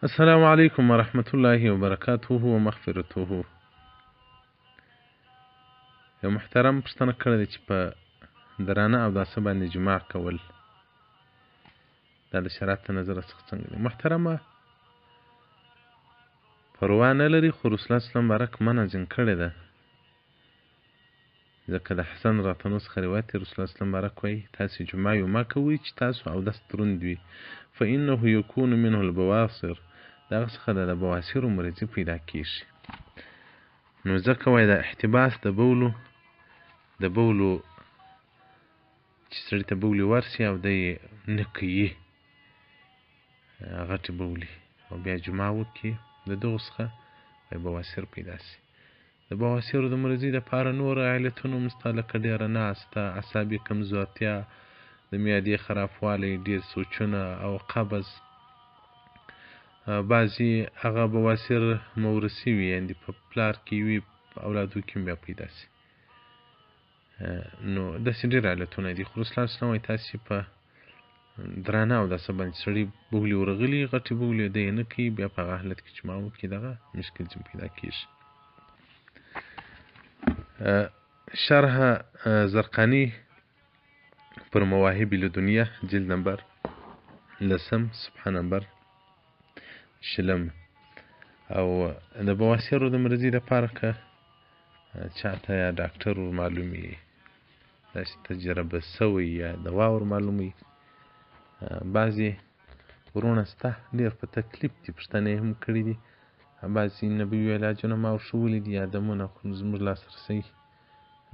السلام علیکم ورحمت الله وبرکاته و مغفرته. یو محترم پوښتنه کړې ده چې په درانه اوداسه باندې جماع کول دا د شریعت له نظره څخه څنګه دی؟ محترمه، پروا نه لري، خو رسول الله صلی مبارک منع ځین کړې ده، ځکه د حسن راتنو څخه روایت دی، رسول الله صلی مبارک وایي: تاسې جماع یو مه کوئ چې تاسو اودس دروند وي، فانه یکون منه البواصر، د هغه څخه د بواسیرو مرضي پیدا کیږي. نو ځکه وایي دا احتباس د بولو، د بولو چې سړي ته بولي ورسي او دی یې نه کوي غټې بولي او بیا جماع وکړي، د دغو څخه بواسیر پیدا سي. د بواسیرو د مرضي دپاره نور علتونه هم سته، لکه ډېره ناسته، عصابي کمزورتیا، د معدې خرابوالی، ډېر سوچونه او قبض. بعضې هغه بواسیر مورثي وي، یعنې په پلار کې وي، په اولادو کې هم بیا پیدا سي. نو داسې ډېر علتونه دي. خو رسول الله صلی وایي تاسې په درانه اوداسه باندې سړي بولي ورغلي، غټې بولي، دی یې نه کوي، بیا په هغه حالت کې چې ما وکړي دغه مشکل ځینې پیدا کېږي. شرح زرقانی پر مواهب لدنیه، جلد نمبر لسم، صفحه نمبر 20. او د بواسیرو د مرضي دپاره که چاته یا ډاکټر ور معلومي، داسې تجربه سوی یا دوا ور معلومي، بعضې وروڼه سته ډېر په تکلیف دي، پوښتنې یې هم کړي دي، بعضې نبوي علاجونه ما ورښوولي دي، یا دمونه، خو زموږ لاسرسی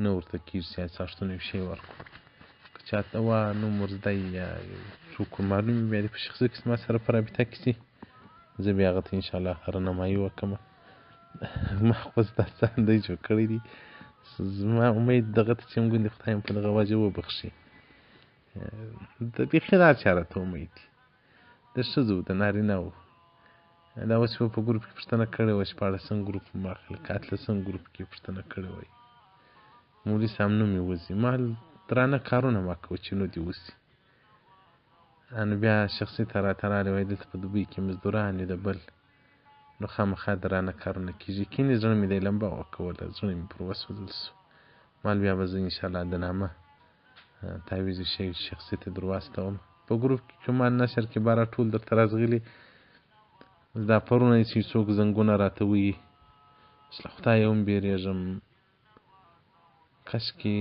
نه ورته کېږي چې څاښتونه یو شی ورکړو. که چا دوا نوم ور زده یا څوک ور معلوم وي، بیا دې په شخصي کې زما سره په رابطه کې سي، زه بیا هغه ته انشاءالله رهنمایي وکړم. ما خو دا ځان دی جوړ کړی دی، زما امید دغه ته چې هم ګوندې خدای هم په دغه وجه وبخښي. د بیخي دا چا راته امید دی، د ښځو د نارینه وو. دا اوس په ګروپ کې پوښتنه کړې وه، 16 ګروپ ما خلک 18 ګروپ کې پوښتنه کړې وه، مولوي صاحب نوم یې وځي، ما درانه کارونه ما کوه چې نو دې وسي. نو بیا شخصي ته راته راغلی، وایي دلته په دوبۍ کې مزدوران یو د بل، نو خامخا درانه کارونه کېږي. کینې زړه مې دی لمبه وکوله، زړه مې پر وسوځل سو. مال بیا به زه انشاءالله د نامه تعویذ شی شخصي ته در واستوم. په ګروپ کې که ما نشر کې باره ټول درته راځغلي، دا پرونه چې څوک زنګونه راته وایي، اوس له خدایه هم بیرېږم، کاشکې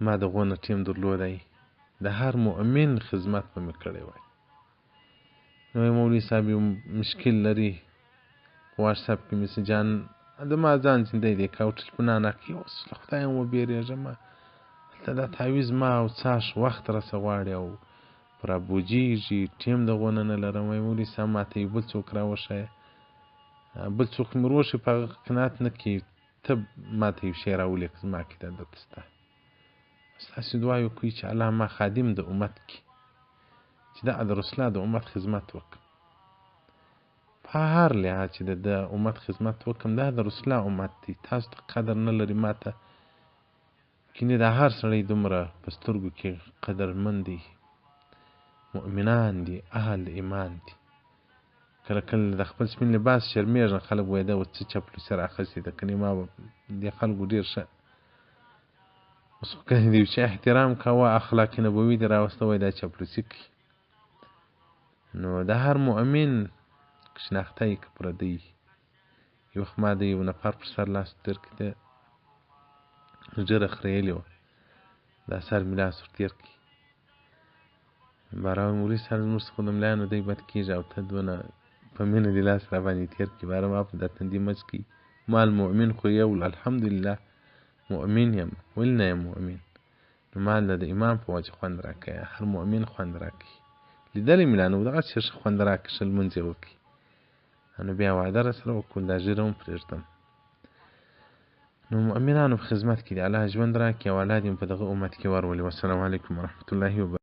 ما د غونه ټیم درلودی، د هر مؤمن خدمت به مې کړی وای. نو مولوي صاحب یو مشکل لري، په واټساپ کې مسیجان د ما ځان زنده دی که او ټلیفونان راکوي، اوس له خدایه هم وبېرېږم، هلته دا تعویذ ما او څاښ وخت راسه غواړي او پر رابوجېږي، ټیم د غونه نه لرم. وایي مولوي صاحب ما ته یو بل څوک راوښیه، بل څوک مې وروښیي، په هغه قناعت نه کوي، ته ما ته یو شی راولېږه، زما عقیده درته سته. ستاسې دعا وکړئ چې الله ما خادم د امت کړي، چې دا د رسول الله د امت خدمت وکړم، په هر لحاظ چې د امت خدمت وکړم. دا د رسول الله امت دی، تاسو ته قدر نه لري، ما ته کینې دا هر سړی دومره په سترګو کې قدرمن دی، مؤمنان دي، اهل ایمان دي. کله کله د خپل سپین لباس شرمېږم، خلک وایي دا اوس څه چپلوسي راخیستې ده، کنې ما به دې خلکو ډېر ښه اوس خو که د یو چا احترام کوه، اخلاق نبوي دې راوسته، وایي دا چاپلوسي کوي. نو د هر مؤمن شناخته یې که پردی. یو وخت ما د یو نفر پر سر لاس تېر کړ، ده ږیره خریلې وه، دا سر مې لاس ور تېر کړي. باره مولوي صاحب زموږ څخه د ملایانو دی بد کېږي او ته دونه په مینه دې لاس راباندې تېر کړي، باره ما په دا تندي مچ کړي. مال مؤمن خو یو الحمدلله مؤمن یم، ولې نه یم مؤمن؟ نو مال د ایمان په وجه خوند راکوي، هر مؤمن خوند راکوي. لیدلی مې لا نه و، دغسې ښه خوند راکړي، ښه لمونځ یې وکړي. نو بیا وعده راسره وکړل، دا ږیره هم پرېږدم. نو مؤمنانو په خدمت کې دې الله ژوند راکړي او الله دې په دغه امت کې ورولي. والسلام علیکم ورحمة الله وبرکاته.